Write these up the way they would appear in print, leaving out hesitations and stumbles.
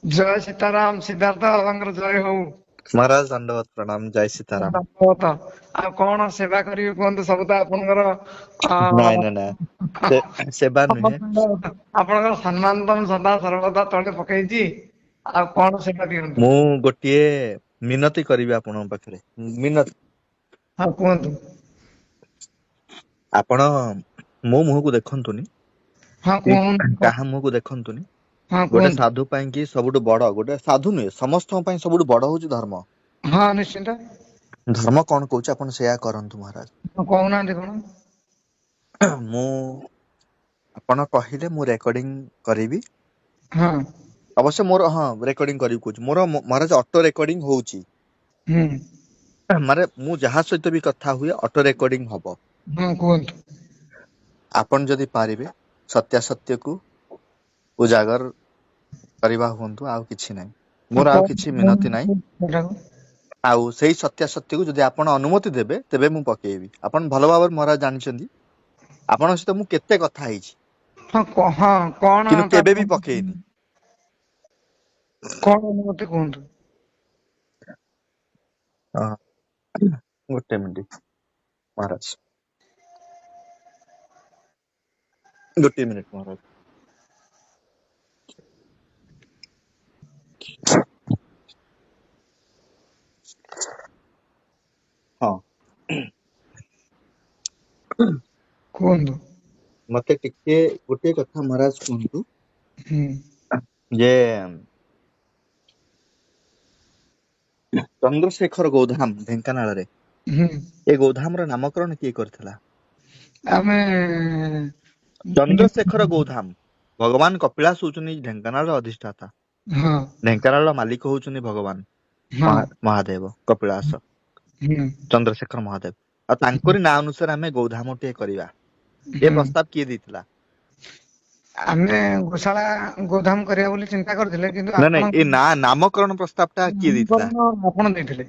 ଜୟ ସୀତାରାମ, ସିଦ୍ଧାର୍ଥ ବାବାଙ୍କର ଜୟ ହଉ। ମହାରାଜ, ଦଣ୍ଡବତ ପ୍ରଣାମ, ଜୟ ସୀତାରାମ। ଧନ୍ୟବାଦ। ଆଉ କଣ ସେବା କରିବି କୁହନ୍ତୁ? ସବୁ ତ ଆପଣଙ୍କର ନାଇଁ ନା ନା, ସେବା ନୁହେଁ। ଆପଣଙ୍କର ସମ୍ମାନ ତ ମୁଁ ସଦା ସର୍ବଦା ତଳେ ପକେଇଛି, ଆଉ କଣ ସେବା ଦିଅନ୍ତୁ? ମୁଁ ଗୋଟିଏ ମିନତି କରିବି ଆପଣଙ୍କ ପାଖରେ, ମିନତି। ହଁ, କୁହନ୍ତୁ। ଆପଣ ମୋ ମୁହଁକୁ ଦେଖନ୍ତୁନି। ହଁ, କୁହନ୍ତୁ। କାହା ମୁହଁକୁ ଦେଖନ୍ତୁନି। ହଁ, ଗୋଟେ କୁହନ୍ତୁ। ସାଧୁ ପାଇଁ କି ସବୁଠୁ ବଡ, ଗୋଟେ ସାଧୁ ନୁହେଁ, ସମସ୍ତଙ୍କ ପାଇଁ ସବୁଠୁ ବଡ ହଉଛି ଧର୍ମ। ହଁ, ନିଶ୍ଚିନ୍ତ। ଧର୍ମ କଣ କହୁଛି ଆପଣ ସେଇଆ କରନ୍ତୁ ମହାରାଜ। ହଁ, କହୁନାହାନ୍ତି କଣ? ମୁଁ ଆପଣ କହିଲେ ମୁଁ ରେକର୍ଡିଂ କରିବି। ହଁ। ଅବଶ୍ୟ ମୋର, ହଁ, ରେକର୍ଡିଂ କରିବି କହୁଛି, ମୋର ମହାରାଜ ଅଟୋ ରେକର୍ଡିଂ ହଉଛି। ମାନେ ମୁଁ ଯାହା ସହିତ ବି କଥା ହୁଏ ଅଟୋ ରେକର୍ଡିଂ ହବ। ହଁ, କୁହନ୍ତୁ। ଆପଣ ଯଦି ପାରିବେ ସତ୍ୟାସତ୍ୟକୁ ଉଜାଗର କରିବା ହୁଅନ୍ତୁ, ଆଉ କିଛି ନାହିଁ ମୋର, ଆଉ କିଛି ମିନତି ନାହିଁ। ଆଉ ସେଇ ସତ୍ୟାସତ୍ୟକୁ ଯଦି ଆପଣ ଅନୁମତି ଦେବେ ତେବେ ମୁଁ ପକେଇବି। ଆପଣ ଭଲ ଭାବରେ ମହାରାଜ ଜାଣିଛନ୍ତି ଆପଣଙ୍କ ସହିତ ମୁଁ କେତେ କଥା ହେଇଛି। ହଁ ହଁ, କଣ? କିନ୍ତୁ କେବେ ବି ପକେଇନି। କଣ ଅନୁମତି କୁହନ୍ତୁ? ଗୋଟେ ମିନିଟ ମହାରାଜ, ଗୋଟିଏ ମିନିଟ ମହାରାଜ। ହଁ। କୁହନ୍ତୁ। ମତେ ଟିକେ ଗୋଟିଏ କଥା ମହାରାଜ କୁହନ୍ତୁ ଯେ ଚନ୍ଦ୍ରଶେଖର ଗୋଧାମ ଢେଙ୍କାନାଳରେ, ଏ ଗୋଧାମର ନାମକରଣ କିଏ କରିଥିଲା? ଆମେ ଚନ୍ଦ୍ରଶେଖର ଗୋଧାମ, ଭଗବାନ କପିଳାସ ହଉଛନ୍ତି ଢେଙ୍କାନାଳର ଅଧିଷ୍ଠାତା। ଢେଙ୍କାନାଳର ମାଲିକ ହଉଛନ୍ତି ଭଗବାନ ମହାଦେବ କପିଳାସ, ଚନ୍ଦ୍ରଶେଖର ମହାଦେବ, ଆଉ ତାଙ୍କରି ନାଁ ଅନୁସାରେ ଆମେ ଗୋଧାମଟିଏ କରିବା, ଏ ପ୍ରସ୍ତାବ କିଏ ଦେଇଥିଲା? ଆମେ ଗୋଶାଳା ଗୋଧାମ କରିବା ବୋଲି ଚିନ୍ତା କରିଥିଲେ, କିନ୍ତୁ ନାଇଁ ନାଇଁ, ଏ ନା ନାମକରଣ ପ୍ରସ୍ତାବ ଟା କିଏ ଦେଇଥିଲା? ଆପଣ ଦେଇଥିଲେ।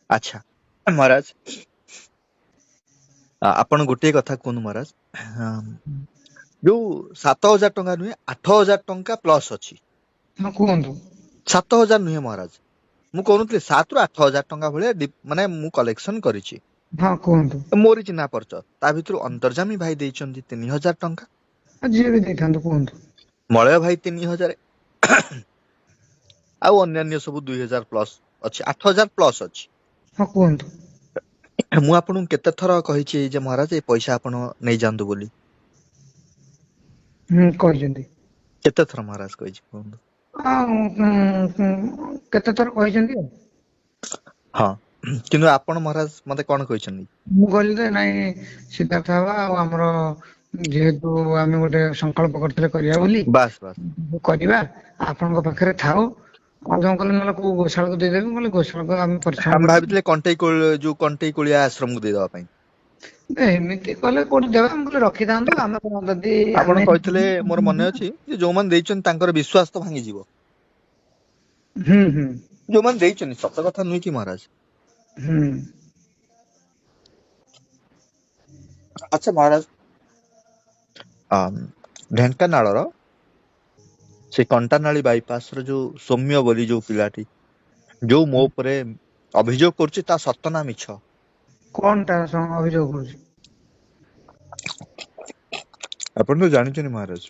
ଆଚ୍ଛା ମହାରାଜ, ଆପଣ ଗୋଟିଏ କଥା କୁହନ୍ତୁ ମହାରାଜ, ଯୋଉ 7000 ଟଙ୍କା ନୁହେଁ, 8000 ଟଙ୍କା ପ୍ଲସ୍ ଅଛି। ହଁ, କୁହନ୍ତୁ। 7000 ନୁହେଁ ମହାରାଜ, ମୁଁ କହୁନଥିଲି 7ରୁ 8000 ଟଙ୍କା ଭଳିଆ ମାନେ ମୁଁ କଲେକ୍ସନ କରିଛି। ହଁ, କୁହନ୍ତୁ। ମୋରି ଚିହ୍ନା ପରିଚୟ, ତା ଭିତରୁ ଅନ୍ତର୍ଜାମୀ ଭାଇ ଦେଇଛନ୍ତି 3000 ଟଙ୍କା। ଯିଏ ବି ଦେଇଥାନ୍ତୁ, କୁହନ୍ତୁ। ମଳୟ ଭାଇ 3000, ଆଉ ଅନ୍ୟାନ୍ୟ ସବୁ 2000 ପ୍ଲସ୍ ଅଛି, 8000 ପ୍ଲସ୍ ଅଛି। ହଁ, କୁହନ୍ତୁ। ମୁଁ ଆପଣଙ୍କୁ କେତେ ଥର କହିଛି ଯେ ମହାରାଜ ଏ ପଇସା ଆପଣ ନେଇଯାଆନ୍ତୁ ବୋଲି? କହିଛନ୍ତି। କେତେ ଥର ମହାରାଜ କହିଛି କୁହନ୍ତୁ? କେତେ ଥର କହିଛନ୍ତି। ହଁ, କିନ୍ତୁ ଆପଣ ମହାରାଜ ମତେ କଣ କହିଛନ୍ତି? ମୁଁ କହିଲି ଯେ ନାଇଁ ସିଦ୍ଧାର୍ଥ ବାବା, ଆଉ ଆମର ଯେହେତୁ ଆମେ ଗୋଟେ ସଂକଳ୍ପ କରିଥିଲେ କରିବା ବୋଲି, ବାସ୍ ବାସ୍ କରିବା, ଆପଣଙ୍କ ପାଖରେ ଥାଉ। ଆଉ କଣ କଲେ, ନହେଲେ କୋଉ ଗୋଶାଳାକୁ ଦେଇଦେବି। ମୁଁ କହିଲି ଗୋଶାଳାକୁ ଆମେ ପରିଶ୍ରମ ଆମେ ଭାବିଥିଲେ କଣ୍ଟେଇ, ଯୋଉ କଣ୍ଟେଇ କୋଳିଆ ଆଶ୍ରମକୁ ଦେଇଦବା ପାଇଁ। ଏମିତି କଲେ କୋଉଠି ଦେବା? ମୁଁ କହିଲି ରଖିଥାନ୍ତୁ, ଆମେ ଯଦି ଆପଣ କହିଥିଲେ ମୋର ମନେ ଅଛି ଯେ ଯୋଉମାନେ ଦେଇଛନ୍ତି ତାଙ୍କର ବିଶ୍ୱାସ ତ ଭାଙ୍ଗିଯିବ। ହୁଁ ହୁଁ ଯୋଉମାନେ ଦେଇଛନ୍ତି, ସତ କଥା ନୁହେଁ କି ମହାରାଜ? ଆଚ୍ଛା ମହାରାଜ, ଢେଙ୍କାନାଳର ସେ କଣ୍ଟାନାଳୀ ବାଇପାସ ର ଯୋଉ ସୌମ୍ୟ ବୋଲି ଯୋଉ ପିଲାଟି ଯୋଉ ମୋ ଉପରେ ଅଭିଯୋଗ କରୁଛି, ତା ସତ ନା ମିଛ? କଣଟା ଅଭିଯୋଗ କରୁଛି? ଆପଣ ତ ଜାଣିଛନ୍ତି ମହାରାଜ।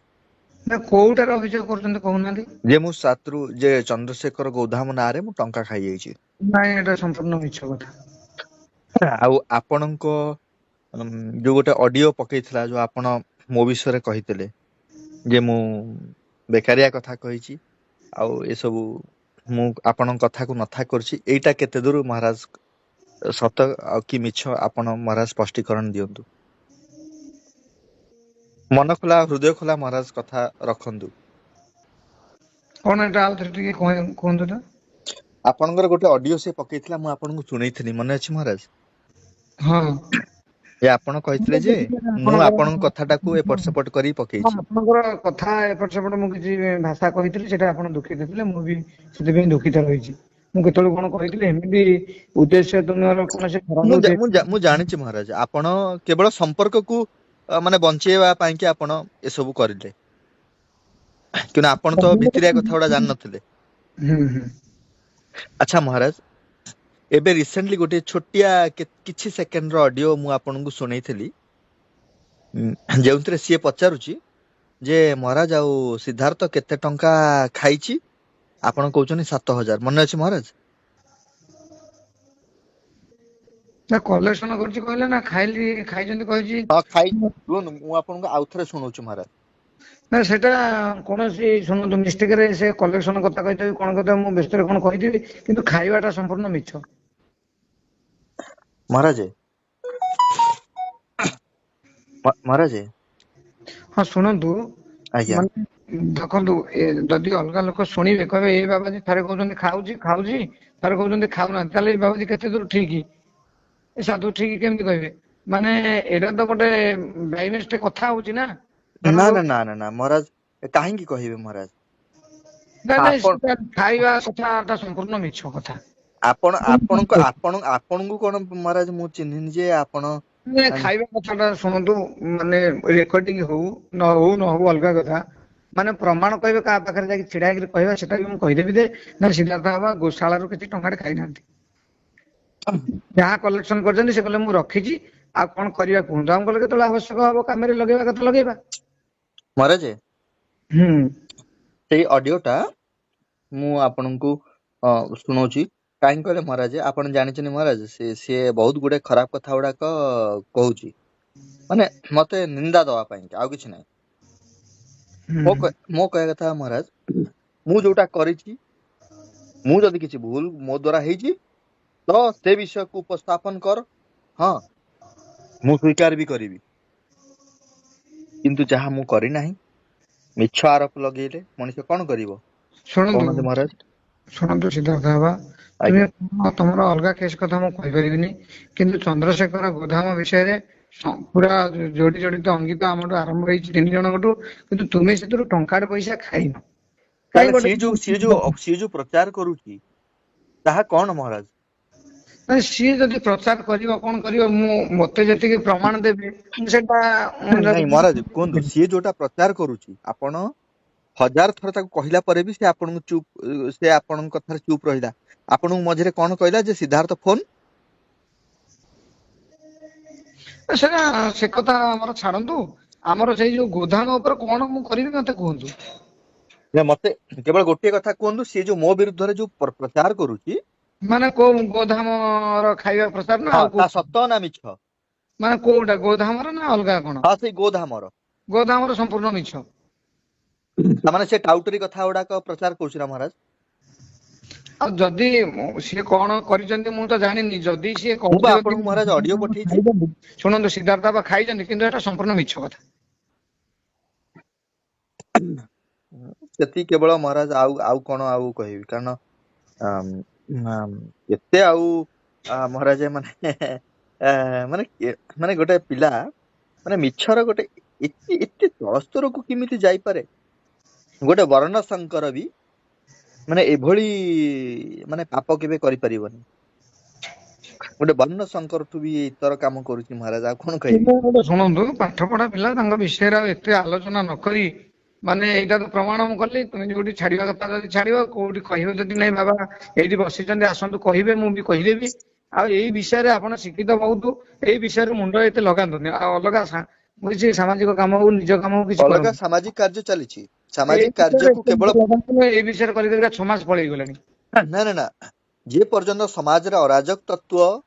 ନା, କୋଉଟାରେ ଅଭିଯୋଗ କରୁଛନ୍ତି କହୁନାହାନ୍ତି? ଯେ ମୁଁ ସାତରୁ ଯେ ଚନ୍ଦ୍ରଶେଖର ଗୋଧାମ ନାଁରେ ମୁଁ ଟଙ୍କା ଖାଇଯାଇଛି। ନାଇଁ, ଏଟା ସମ୍ପୂର୍ଣ୍ଣ ମିଛ କଥା। ଆଉ ଆପଣଙ୍କ ଯୋଉ ଗୋଟେ ଅଡିଓ ପକେଇଥିଲା, ଯୋଉ ଆପଣ ମୋ ବିଷୟରେ କହିଥିଲେ ଯେ ମୁଁ ବେକାରିଆ କଥା କହିଛି ଆଉ ଏସବୁ ମୁଁ ଆପଣଙ୍କ କଥାକୁ ନଥା କରୁଛି, ଏଇଟା କେତେ ଦୂର ମହାରାଜ ସତ ଆଉ କି ମିଛ, ଆପଣ ମହାରାଜ ସ୍ପଷ୍ଟୀକରଣ ଦିଅନ୍ତୁ। ମନ ଖୋଲା, ହୃଦୟ ଖୋଲା ମହାରାଜ କଥା ରଖନ୍ତୁ। କଣ ଏଟା ଆଉଥରେ ଟିକେ କୁହନ୍ତୁ ତ? ଆପଣଙ୍କର ଗୋଟେ ଅଡିଓ ସେ ପକେଇଥିଲା, ମୁଁ ଆପଣଙ୍କୁ ଶୁଣେଇଥିଲି, ମନେ ଅଛି ମହାରାଜ? ହଁ। ଯେ ଆପଣ କହିଥିଲେ ଯେ ମୁଁ ଆପଣଙ୍କ କଥାଟାକୁ ଏପଟ ସେପଟ କରି ପକେଇଛି। ଆପଣଙ୍କର କଥା ଏପଟ ସେପଟ, ମୁଁ କିଛି ଭାଷା କହିଥିଲି, ସେଟା ଆପଣ ଦୁଃଖିତ ଥିଲେ, ମୁଁ ବି ସେଥିପାଇଁ ଦୁଃଖିତ ରହିଛି। ମୁଁ କେତେବେଳେ କଣ କହିଥିଲି? ଏମିତି ଉଦ୍ଦେଶ୍ୟ ତୁମର କୌଣସି ମୁଁ ଜାଣିଛି ମହାରାଜ, ଆପଣ କେବଳ ସମ୍ପର୍କକୁ ମାନେ ବଞ୍ଚେଇବା ପାଇଁ କି ଆପଣ ଏସବୁ କରିଲେ, କିନ୍ତୁ ଆପଣ ତ ଭିତରିଆ କଥା ଗୁଡା ଜାଣିନଥିଲେ। ହୁଁ ହୁଁ। ଆଚ୍ଛା ମହାରାଜ, ଏବେ ରିସେଣ୍ଟଲି ଗୋଟେ ଛୋଟିଆ କିଛି ସେକେଣ୍ଡର ଅଡିଓ ମୁଁ ଆପଣଙ୍କୁ ଶୁଣେଇଥିଲି, ଯେଉଁଥିରେ ସିଏ ପଚାରୁଛି ଯେ ମହାରାଜ ଆଉ ସିଦ୍ଧାର୍ଥ କେତେ ଟଙ୍କା ଖାଇଛି, ଆପଣ କହୁଛନ୍ତି 7,000। ମନେ ଅଛି ମହାରାଜ? ନା କଲେକ୍ସନ କରୁଛି କହିଲେ ନା ଖାଇଲି ଖାଇଛନ୍ତି କହିଛି। ହଁ ଖାଇ ରୁହନ୍ତୁ, ମୁଁ ଆପଣଙ୍କୁ ଆଉ ଥରେ ଶୁଣଉଛି ମହାରାଜ। ନା ସେଟା କୌଣସି ଶୁଣନ୍ତୁ ମିଷ୍ଟେକରେ ସେ କଲେକ୍ସନ କଥା କହିଥିବେ କଣ କଥା ମୁଁ ବ୍ୟସ୍ତରେ କଣ କହିଥିବି, କିନ୍ତୁ ଖାଇବାଟା ସମ୍ପୂର୍ଣ୍ଣ ମିଛ। ମହାରାଜ ମହାରାଜ। ହଁ ଶୁଣନ୍ତୁ ଆଜ୍ଞା। ମାନେ ଦେଖନ୍ତୁ, ଯଦି ଅଲଗା ଲୋକ ଶୁଣିବେ କହିବେ ଏ ବାବାଜୀ ଥରେ କହୁଛନ୍ତି ଖାଉଛି ଖାଉଛି, ଥରେ କହୁଛନ୍ତି ଖାଉନାହାନ୍ତି, ତାହେଲେ ଏ ବାବାଜୀ କେତେ ଦୂର ଠିକ, ଏ ସାଧୁ ଠିକ କେମିତି କହିବେ? ମାନେ ଏଇଟା ତ ଗୋଟେ ବାଇ କଥା ହଉଛି ନା। ନା ନା ନା ନା ନା ମହାରାଜ, କାହିଁକି କହିବେ ମହାରାଜ? ନା ନାଇଁ, ଖାଇବା କଥାଟା ସମ୍ପୂର୍ଣ୍ଣ ମିଛ କଥା। ଆପଣ ଆପଣଙ୍କ ଆପଣ ଆପଣଙ୍କୁ କଣ ମହାରାଜ ମୁଁ ଚିହ୍ନିନି ଯେ ଆପଣ ଖାଇବା କଥାଟା ଶୁଣନ୍ତୁ, ମାନେ ରେକର୍ଡିଂ ହଉ ନ ହଉ ନ ହଉ ଅଲଗା କଥା, ମାନେ ପ୍ରମାଣ କହିବେ କାହା ପାଖରେ ଯାଇକି ଛିଡା ହେଇକି କହିବା, ସେଟା ବି ମୁଁ କହିଦେବି ଯେ ନା ସିଦ୍ଧାର୍ଥ ବାବା ଗୋଶାଳାରୁ କିଛି ଟଙ୍କାଟେ ଖାଇନାହାନ୍ତି, ଯାହା କଲେକ୍ସନ କରିଛନ୍ତି ସେ କହିଲେ ମୁଁ ରଖିଛି, ଆଉ କଣ କରିବା କୁହନ୍ତୁ। ଆମେ କହିଲେ କେତେବେଳେ ଆବଶ୍ୟକ ହବ କାମରେ ଲଗେଇବା କଥା ଲଗେଇବା। ମହାରାଜ ସେଇ ଅଡିଓଟା ମୁଁ ଆପଣଙ୍କୁ ଶୁଣଉଛି। କାହିଁକି କହିଲେ ମହାରାଜ, ଆପଣ ଜାଣିଛନ୍ତି ମହାରାଜ ସିଏ ବହୁତ ଗୁଡେ ଖରାପ କଥା ଗୁଡାକ କହୁଛି, ମାନେ ମତେ ନିନ୍ଦା ଦବା ପାଇଁ, ଆଉ କିଛି ନାହିଁ। ମୋ କହିବା କଥା ମହାରାଜ, ମୁଁ ଯୋଉଟା କରିଛି, ମୁଁ ଯଦି କିଛି ଭୁଲ ମୋ ଦ୍ଵାରା ହେଇଛି ତ ସେ ବିଷୟକୁ ଉପସ୍ଥାପନ କର, ହଁ ମୁଁ ସ୍ୱୀକାର ବି କରିବି, କିନ୍ତୁ ଯାହା ମୁଁ କରିନାହିଁ ମିଛ ଆରୋପ ଲଗେଇଲେ ମଣିଷ କଣ କରିବ? ଶୁଣନ୍ତୁ ମହାରାଜ, ଶୁଣନ୍ତୁ ସିଦ୍ଧାର୍ଥ ବାବା, ତୁମେ ତମର ଅଲଗା କେସ୍ କଥା ମୁଁ କହିପାରିବିନି, କିନ୍ତୁ ଚନ୍ଦ୍ରଶେଖର ଗୋଧାମ ବିଷୟରେ ପୁରା ଯୋଡି ଯୋଡି ତ ଅଙ୍ଗିତ ଆମଠୁ ଆରମ୍ଭ ହେଇଛି 3 ଜଣଙ୍କଠୁ, କିନ୍ତୁ ତୁମେ ସେଥିରୁ ଟଙ୍କାଟେ ପଇସା ଖାଇନ। ସିଏ ଯୋଉ ପ୍ରଚାର କରୁଛି ତାହା କଣ ମହାରାଜ? ସିଏ ଯଦି ପ୍ରଚାର କରିବ କଣ କରିବ, ମୁଁ ମତେ ଯେତିକି ପ୍ରମାଣ ଦେବେ ସେଟା ନାଇଁ ମହାରାଜ କୁହନ୍ତୁ, ସିଏ ଯୋଉଟା ପ୍ରଚାର କରୁଛି ଆପଣ 1000 ଥର ତାକୁ କହିଲା ପରେ ବି ସେ ଆପଣଙ୍କୁ ଚୁପ୍, ସେ ଆପଣଙ୍କ କଥାରେ ଚୁପ୍ ରହିଲା। ଆପଣଙ୍କୁ ମଝିରେ କଣ କହିଲା ଯେ ସିଦ୍ଧାର୍ଥ ଫୋନ ସେଟା, ସେ କଥା ଆମର ଛାଡନ୍ତୁ, ଆମର ସେଇ ଯୋଉ ଗୋଧାମ ଉପରେ କଣ ମୁଁ କରିବି ମତେ କୁହନ୍ତୁ। ମତେ କେବଳ ଗୋଟିଏ କଥା କୁହନ୍ତୁ, ସିଏ ଯୋଉ ମୋ ବିରୁଦ୍ଧରେ ଯୋଉ ପ୍ରଚାର କରୁଛି, ମାନେ କୋଉ ଗୋଧାମର ଖାଇବା ପ୍ରଚାର ନା ଆଉ ସତ ନା ମିଛ? ମାନେ କୋଉଟା ଗୋଧାମର ନା ଅଲଗା କଣ? ହଁ ସେଇ ଗୋଧାମର। ଗୋଧାମର ସମ୍ପୂର୍ଣ୍ଣ ମିଛ। ତାମାନେ ସେ ଟାଉଟରୀ କଥା ଗୁଡାକ ପ୍ରଚାର କରୁଛି ନା ମହାରାଜ? ଆଉ ଯଦି ସିଏ କଣ କରିଛନ୍ତି ମୁଁ ତ ଜାଣିନି, ଯଦି ସିଏ ଆପଣଙ୍କୁ ମହାରାଜ ଅଡିଓ ପଠେଇଛି। ଶୁଣନ୍ତୁ ସିଦ୍ଧାର୍ଥ ବାବା ଖାଇଛନ୍ତି, କିନ୍ତୁ ଏଟା ସମ୍ପୂର୍ଣ୍ଣ ମିଛ କଥା। ସେତିକି କେବଳ ମହାରାଜ, ଆଉ ଆଉ କଣ ଆଉ କହିବି, କାରଣ ଏତେ ଆଉ ମହାରାଜ ମାନେ ମାନେ ମାନେ ଗୋଟେ ପିଲା ମାନେ ମିଛର ଗୋଟେ ଏତେ ଏତେ ତଳସ୍ତରକୁ କେମିତି ଯାଇପାରେ? ଗୋଟେ ବର୍ଣ୍ଣ ଶଙ୍କର ବି ମାନେ ଏଭଳି ମାନେ ପାପ କେବେ କରିପାରିବନି। ଗୋଟେ ବର୍ଣ୍ଣ ଶଙ୍କରଠୁ ବି ଇତର କାମ କରୁଛି ମହାରାଜ, ଆଉ କଣ କହିବି? ଶୁଣନ୍ତୁ, ପାଠ ପଢା ପିଲା ତାଙ୍କ ବିଷୟରେ ଆଉ ଏତେ ଆଲୋଚନା ନ କରି, ମାନେ ଏଇଟା ତ ପ୍ରମାଣ ମୁଁ କଲି, ତୁମେ ଯୋଉଠି ଛାଡିବା କଥା ଯଦି ଛାଡିବ, କୋଉଠି କହିବ ଯଦି ନାଇଁ ବାବା ଏଇଠି ବସିଛନ୍ତି ଆସନ୍ତୁ କହିବେ, ମୁଁ ବି କହିଦେବି। ଆଉ ଏଇ ବିଷୟରେ ଆପଣ ଶିକ୍ଷିତ ବହୁତ, ଏଇ ବିଷୟରେ ମୁଣ୍ଡ ଏତେ ଲଗାନ୍ତୁନି। ଆଉ ଅଲଗା କିଛି ସାମାଜିକ କାମ ହଉ ନିଜ କାମ ହଉ କିଛି ଅଲଗା ସାମାଜିକ କାର୍ଯ୍ୟ ଚାଲିଛି, ସାମାଜିକ କାର୍ଯ୍ୟକୁ କେବଳ ଏଇ ବିଷୟରେ କରି କରିକା 6 ମାସ ପଳେଇ ଗଲାଣି। ନା ନା ନା, ଯେ ପର୍ଯ୍ୟନ୍ତ ସମାଜରେ ଅରାଜକ ତତ୍ତ୍ୱ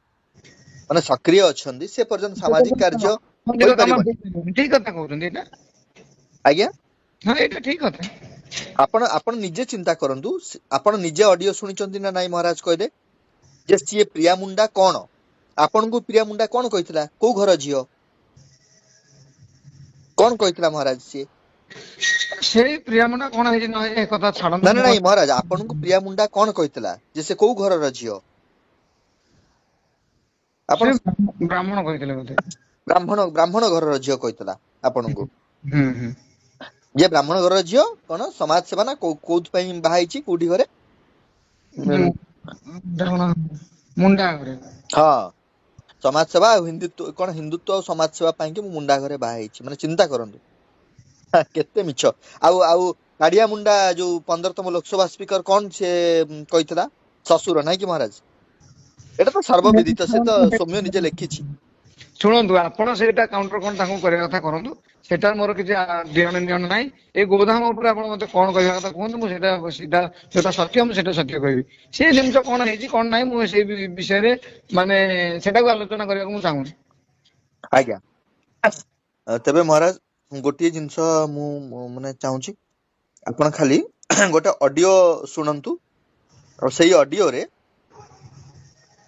ମାନେ ସକ୍ରିୟ ଅଛନ୍ତି ସେ ପର୍ଯ୍ୟନ୍ତ ସାମାଜିକ କାର୍ଯ୍ୟ ହୋଇପାରିବନି। ଠିକ କଥା କହୁଛନ୍ତି ଏଇଟା ଆଜ୍ଞା। ହଁ ଏଇଟା ଠିକ କଥା। ଆପଣ ଆପଣ ନିଜେ ଚିନ୍ତା କରନ୍ତୁ, ଆପଣ ନିଜେ ଅଡିଓ ଶୁଣିଛନ୍ତି ନା ନାଇଁ ମହାରାଜ? କହିଲେ ଯେ ସିଏ ପ୍ରିୟା ମୁଣ୍ଡା କଣ, ଆପଣଙ୍କୁ ପ୍ରିୟା ମୁଣ୍ଡା କଣ କହିଥିଲା? କୋଉ ଘର ଝିଅ କଣ କହିଥିଲା ମହାରାଜ ସିଏ? ସେଇ ପ୍ରିୟା ମୁଣ୍ଡା କଣ ହେଇଛି ନ ହେଇଛି କଥା ଛାଡନ୍ତୁ। ନା ନାଇଁ ମହାରାଜ, ଆପଣଙ୍କୁ ପ୍ରିୟା ମୁଣ୍ଡା କଣ କହିଥିଲା ଯେ ସେ କୋଉ ଘରର ଝିଅ? ଆପଣ ବ୍ରାହ୍ମଣ କହିଥିଲେ ବୋଧେ। ବ୍ରାହ୍ମଣ, ବ୍ରାହ୍ମଣ ଘରର ଝିଅ କହିଥିଲା ଆପଣଙ୍କୁ। ଯେ ବ୍ରାହ୍ମଣ ଘରର ଝିଅ କଣ ସମାଜ ସେବା ନା କୋଉଥିପାଇଁ ବାହା ହେଇଛି, କୋଉଠି ଘରେ? ମୁଣ୍ଡା ଘରେ। ହଁ, ସମାଜ ସେବା ଆଉ ହିନ୍ଦୁତ୍ୱ, କଣ ହିନ୍ଦୁତ୍ୱ ଆଉ ସମାଜ ସେବା ପାଇଁ କି ମୁଁ ମୁଣ୍ଡା ଘରେ ବାହା ହେଇଛି। ମାନେ ଚିନ୍ତା କରନ୍ତୁ କେତେ ମିଛ। ଆଉ ଆଉ କାଡିଆ ମୁଣ୍ଡା ଯୋଉ 15ତମ ଲୋକସଭା ସ୍ପିକର କଣ ସେ କହିଥିଲା? ଶ୍ୱଶୁର ନାଇଁ କି ମହାରାଜ? ଏଇଟା ତ ସର୍ବବିଦିତ, ସେ ତ ସୌମ୍ୟ ନିଜେ ଲେଖିଛି। ଶୁଣନ୍ତୁ, ଆପଣ ସେଇଟା କାଉଣ୍ଟର କଣ ତାଙ୍କୁ କରିବା କଥା କରନ୍ତୁ, ସେଟା ମୋର କିଛି ଦେଣ ନେଣ ନାହିଁ। ଏଇ ଗୋଧାମ ଉପରେ ଆପଣ ମତେ କଣ କହିବା କଥା କୁହନ୍ତୁ, ମୁଁ ସେଇଟା ସିଧା ଯୋଉଟା ସତ୍ୟ ମୁଁ ସେଇଟା ସତ୍ୟ କହିବି। ସେ ଜିନିଷ କଣ ହେଇଛି କଣ ନାହିଁ ମୁଁ ସେଇ ବିଷୟରେ ମାନେ ସେଟାକୁ ଆଲୋଚନା କରିବାକୁ ମୁଁ ଚାହୁଁନି। ଆଜ୍ଞା, ତେବେ ମହାରାଜ ଗୋଟିଏ ଜିନିଷ ମୁଁ ମାନେ ଚାହୁଁଛି, ଆପଣ ଖାଲି ଗୋଟେ ଅଡିଓ ଶୁଣନ୍ତୁ। ଆଉ ସେଇ ଅଡିଓରେ,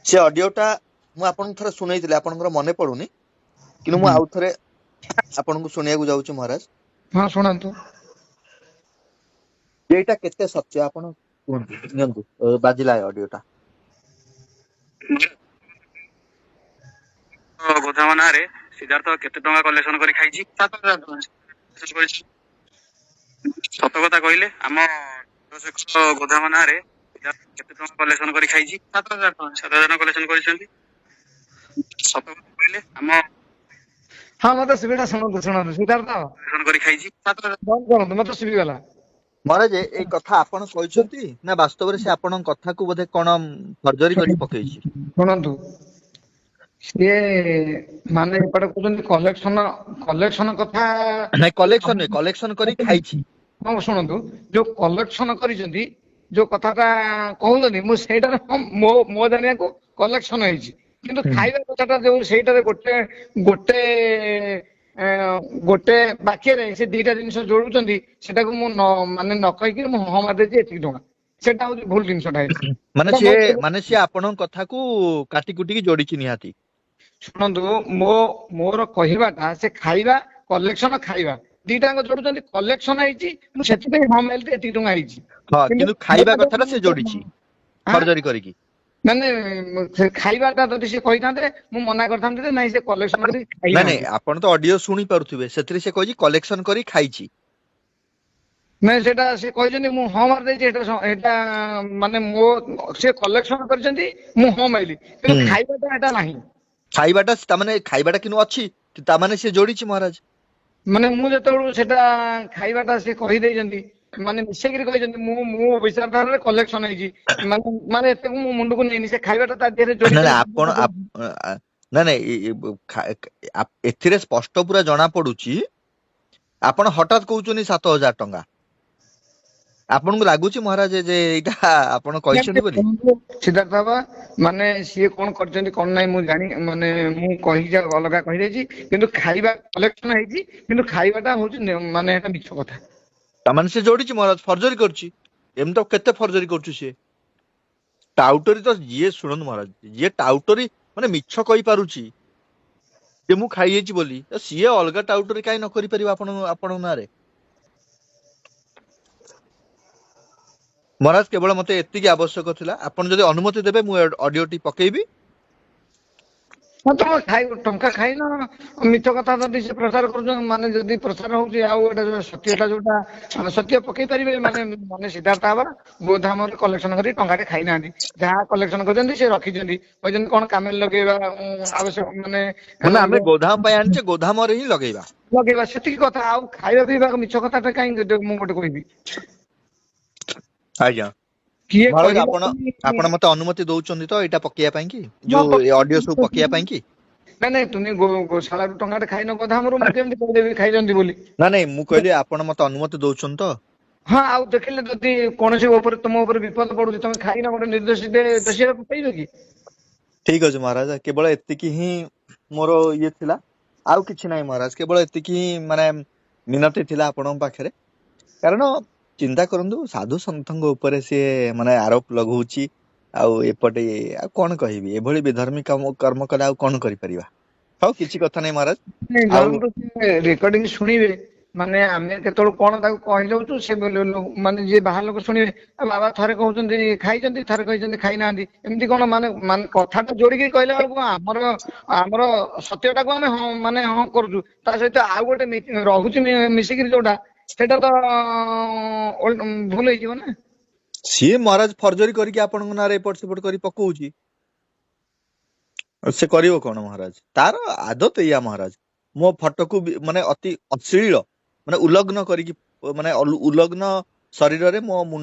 ସେ ଅଡିଓଟା ମୁଁ ଆପଣଙ୍କୁ ଥରେ ଶୁଣେଇଥିଲି, ଆପଣଙ୍କର ମନେ ପଡୁନି, କିନ୍ତୁ ମୁଁ ଆଉ ଥରେ ଆପଣଙ୍କୁ ଶୁଣିବାକୁ ଯାଉଛି ମହାରାଜ। ହଁ ଶୁଣନ୍ତୁ। ଏଇଟା କେତେ ସତ୍ୟ ଆପଣ କୁହନ୍ତୁ। ନିଅନ୍ତୁ, ବାଜିଲା ଅଡିଓଟା। ଗୋଧାମ ନାଁରେ ସିଦ୍ଧାର୍ଥ କେତେ ଟଙ୍କା କଲେକ୍ସନ କରି ଖାଇଛି? 7,000 ଟଙ୍କା। ସତ କଥା କହିଲେ, ଆମ ଗୋଧାମ ନାଁରେ କେତେ ଟଙ୍କା କଲେକ୍ସନ କରି ଖାଇଛି? 7,000 ଟଙ୍କା। 7,000 ଟଙ୍କା କଲେକ୍ସନ କରିଛନ୍ତି। ସତ କଥା କହିଲେ ଆମ। ହଁ, ମତେ ସୁବିଧା, ଶୁଣନ୍ତୁ ଶୁଣନ୍ତୁ, ସିଦ୍ଧାର୍ଥ କରି ଖାଇଛି। ବନ୍ଦ କରନ୍ତୁ, ମତେ ଶୁଭିଗଲା। ମହାରାଜ, ଏଇ କଥା ଆପଣ କହିଛନ୍ତି ନା ବାସ୍ତବରେ ସେ ଆପଣଙ୍କ କଥାକୁ ବୋଧେ କଣ ଫର୍ଜରୀ କରି ପକେଇଛି? ଶୁଣନ୍ତୁ, ସିଏ ମାନେ ଏପଟେ କହୁଛନ୍ତି କଲେକ୍ସନ, କଲେକ୍ସନ କଥା। ନାଇଁ, କଲେକ୍ସନ ନୁହେଁ, କଲେକ୍ସନ କରି ଖାଇଛି। ହଁ, ଶୁଣନ୍ତୁ, ଯୋଉ କଲେକ୍ସନ କରିଛନ୍ତି ଯୋଉ କଥାଟା କହୁଛନ୍ତି, ମୁଁ ସେଇଟାରେ ମୋ ମୋ ଜାଣିବାକୁ କଲେକ୍ସନ ହେଇଛି, କିନ୍ତୁ ଖାଇବା କଥାଟା ଯୋଉ ସେଇଟାରେ ଗୋଟେ ଗୋଟେ ଗୋଟେ ବାକ୍ୟରେ ସେ ଦିଟା ଜିନିଷ ଯୋଡୁଛନ୍ତି, ସେଟାକୁ ମୁଁ ନ ମାନେ ନ କହିକି ମୁଁ ହଁ ମାରିଦେଇଛି ଏତିକି ଟଙ୍କା, ସେଟା ହଉଛି ଭୁଲ ଜିନିଷଟା ହେଇଛି। ମାନେ ସିଏ, ମାନେ ସିଏ ଆପଣଙ୍କ କଥାକୁ କାଟି କୁଟିକି ଯୋଡିଛି ନିହାତି। ଶୁଣନ୍ତୁ, ମୋର କହିବାଟା ସେ ଖାଇବା କଲେକ୍ସନ ଖାଇବା ଦିଟାଙ୍କ ଯୋଡୁଛନ୍ତି। କଲେକ୍ସନ ହେଇଛି, ମୁଁ ସେଥିପାଇଁ ହଁ ମାରିଲି ଏତିକି ଟଙ୍କା ହେଇଛି। ହଁ, କିନ୍ତୁ ଖାଇବା କଥାଟା ସେ ଯୋଡିଛି ଫର୍ଜରୀ କରିକି। ମାନେ ସେ ଖାଇବାଟା ଯଦି ସେ କହିଥାନ୍ତେ ମୁଁ ମନା କରିଥାନ୍ତି ଯେ ନାଇଁ, ସେ କଲେକ୍ସନ କରି। ନାଇଁ ନାଇଁ, ଆପଣ ତ ଅଡିଓ ଶୁଣି ପାରୁଥିବେ, ସେଥିରେ ସେ କହିଛି କଲେକ୍ସନ କରି ଖାଇଛି। ନାଇଁ, ସେଇଟା ସେ କହିଛନ୍ତି, ମୁଁ ହଁ ମାରିଦେଇଛି। ଏଇଟା ଏଇଟା ମାନେ ମୋ ସେ କଲେକ୍ସନ କରିଛନ୍ତି, ମୁଁ ହଁ ମାରିଲି, କିନ୍ତୁ ଖାଇବାଟା ଏଟା ନାହିଁ। ଖାଇବାଟା ତାମାନେ ଖାଇବାଟା କିନ୍ତୁ ଅଛି, ତାମାନେ ସେ ଯୋଡିଛି ମହାରାଜ। ମାନେ ମୁଁ ଯେତେବେଳକୁ ସେଟା ଖାଇବାଟା ସେ କହିଦେଇଛନ୍ତି, ମାନେ ମିଶେଇକିରି କହିଛନ୍ତି, ମୁଁ ମୋ ବିଚାରଧାରାରେ କଲେକ୍ସନ ହେଇଛି, ମାନେ ମାନେ ଏତେ ମୁଁ ମୁଣ୍ଡକୁ ନେଇନି, ସେ ଖାଇବାଟା ତା ଦେହରେ ଯୋଡି। ନାଇଁ, ଆପଣ ନାଇଁ ନାଇଁ, ଏଥିରେ ସ୍ପଷ୍ଟ ପୁରା ଜଣା ପଡୁଛି। ଆପଣ ହଠାତ୍ କହୁଛନ୍ତି 7,000 ଟଙ୍କା, ଆପଣଙ୍କୁ ଲାଗୁଛି ମହାରାଜ ଯେ ଏଇଟା ଆପଣ କହିଛନ୍ତି ବୋଲି? ସିଦ୍ଧାର୍ଥ ବାବା, ମାନେ ସିଏ କଣ କରିଛନ୍ତି କଣ ନାହିଁ ମୁଁ ଜାଣି, ମାନେ ମୁଁ କହିକି ଅଲଗା କହିଦେଇଛି, କିନ୍ତୁ ଖାଇବା କଲେକ୍ସନ ହେଇଛି, କିନ୍ତୁ ଖାଇବାଟା ହଉଛି ମାନେ ଏଟା ମିଛ କଥା। ତାମାନେ ସେ ଯୋଡିଛି ମହାରାଜ, ଫର୍ଜରୀ କରୁଛି। ଏମିତି ତ କେତେ ଫର୍ଜରୀ କରୁଛି ସିଏ, ଟାଉଟରୀ ତ ଯିଏ। ଶୁଣନ୍ତୁ ମହାରାଜ, ଯିଏ ଟାଉଟରୀ ମାନେ ମିଛ କହିପାରୁଛି ଯେ ମୁଁ ଖାଇଯାଇଛି ବୋଲି, ସିଏ ଅଲଗା ଟାଉଟରୀ କାହିଁ ନ କରିପାରିବ ଆପଣ ଆପଣଙ୍କ ନାଁରେ? ମହାରାଜ, କେବଳ ମତେ ଏତିକି ଆବଶ୍ୟକ ଥିଲା। ଆପଣ ଯଦି ଅନୁମତି ଦେବେ ମୁଁ ଅଡିଓଟି ପକେଇବି। ହଁ, ତମେ ଖାଇ ଟଙ୍କା ଖାଇନ, ମିଛ କଥା ଯଦି ସେ ପ୍ରଚାର କରୁଛନ୍ତି, ମାନେ ଯଦି ପ୍ରଚାର ହଉଛି ଆଉ ଏଇଟା ଯୋଉ ସତ୍ୟଟା ଯୋଉଟା ସତ୍ୟ ପକେଇ ପାରିବେ। ମାନେ ମାନେ ସିଦ୍ଧାର୍ଥ ବାବା ଗୋଧାମରେ କଲେକ୍ସନ କରି ଟଙ୍କାଟେ ଖାଇନାହାନ୍ତି, ଯାହା କଲେକ୍ସନ କରିଛନ୍ତି ସେ ରଖିଛନ୍ତି, କହିଛନ୍ତି କଣ କାମରେ ଲଗେଇବା ଆବଶ୍ୟକ। ମାନେ ମାନେ ଆମେ ଗୋଧାମ ପାଇଁ ଆଣିଛେ, ଗୋଧାମରେ ହିଁ ଲଗେଇବା ଲଗେଇବା, ସେତିକି କଥା। ଆଉ ଖାଇବା ପିଇବା ମିଛ କଥାଟା କାହିଁକି ମୁଁ ଗୋଟେ କହିବି? ଆଜ୍ଞା କିଏ? ଆପଣ ଆପଣ ମତେ ଅନୁମତି ଦଉଛନ୍ତି ତ ଏଇଟା ପକେଇବା ପାଇଁ କି, ଯୋଉ ଅଡିଓ ସବୁ ପକେଇବା ପାଇଁ କି? ନାଇଁ ନାଇଁ, ତୁମେ ଗୋଶାଳାରୁ ଟଙ୍କାଟେ ଖାଇନ ଗୋଧାମରୁ, ମୁଁ କେମିତି କହିଦେବି ଖାଇଛନ୍ତି ବୋଲି? ନାଇଁ ନାଇଁ, ମୁଁ କହିଲି ଆପଣ ମତେ ଅନୁମତି ଦଉଛନ୍ତି ତ? ହଁ, ଆଉ ଦେଖିଲେ ଯଦି କୌଣସି ଉପରେ ତୁମ ଉପରେ ବିପଦ ପଡୁଛି, ତମେ ଖାଇନ, ଗୋଟେ ନିର୍ଦ୍ଦୋଷୀ ଦୋଷୀ ପାଇବେ କି? ଠିକ ଅଛି ମହାରାଜ, କେବଳ ଏତିକି ହିଁ ମୋର ଇଏ ଥିଲା, ଆଉ କିଛି ନାହିଁ ମହାରାଜ। କେବଳ ଏତିକି ହିଁ ମାନେ ମିନତି ଥିଲା ଆପଣଙ୍କ ପାଖରେ। କାରଣ ଚିନ୍ତା କରନ୍ତୁ, ସାଧୁ ସନ୍ଥଙ୍କ ଉପରେ ସିଏ ମାନେ ଆରୋପ ଲଗଉଛି, ଆଉ ଏପଟେ ଆଉ କଣ କହିବି? ଏଭଳି ବିଧର୍ମୀ କାମ କର୍ମ କଲେ ଆଉ କଣ କରିପାରିବା? ହଉ, କିଛି କଥା ନାହିଁ ମହାରାଜ। ଆଉ ରେକର୍ଡିଂ ଶୁଣିବେ, ମାନେ ଆମେ କେତେବେଳେ କଣ ତାକୁ କହିଯାଉଛୁ, ସେ ମାନେ ଯିଏ ବାହାର ଲୋକ ଶୁଣିବେ, ବାବା ଥରେ କହୁଛନ୍ତି ଖାଇଛନ୍ତି, ଥରେ କହିଛନ୍ତି ଖାଇନାହାନ୍ତି, ଏମିତି କଣ? ମାନେ ମାନେ କଥାଟା ଯୋଡିକି କହିଲା ବେଳକୁ ଆମର ଆମର ସତ୍ୟଟାକୁ ଆମେ ହଁ ମାନେ ହଁ କରୁଛୁ, ତା ସହିତ ଆଉ ଗୋଟେ ରହୁଛି ମିଶିକିରି ଯୋଉଟା, ସେଇଟା ତ ଭୁଲ ହେଇଯିବ ନା। ସିଏ ମହାରାଜ ଫର୍ଜରୀ କରିକି ଆପଣଙ୍କ ନାଁରେ ଏପଟ ସେପଟ କରି ପକଉଛି, ସେ କରିବ କଣ ମହାରାଜ? ତାର ଆଦତ ଏଇଆ ମହାରାଜ। ମୋ ଫଟୋକୁ ମାନେ ଅତି ଅଶ୍ଳୀଳ ମାନେ ଉଲଗ୍ନ କରିକି ମାନେ ଉଲଗ୍ନ ଶରୀରରେ ମୋ ମୁଣ୍ଡ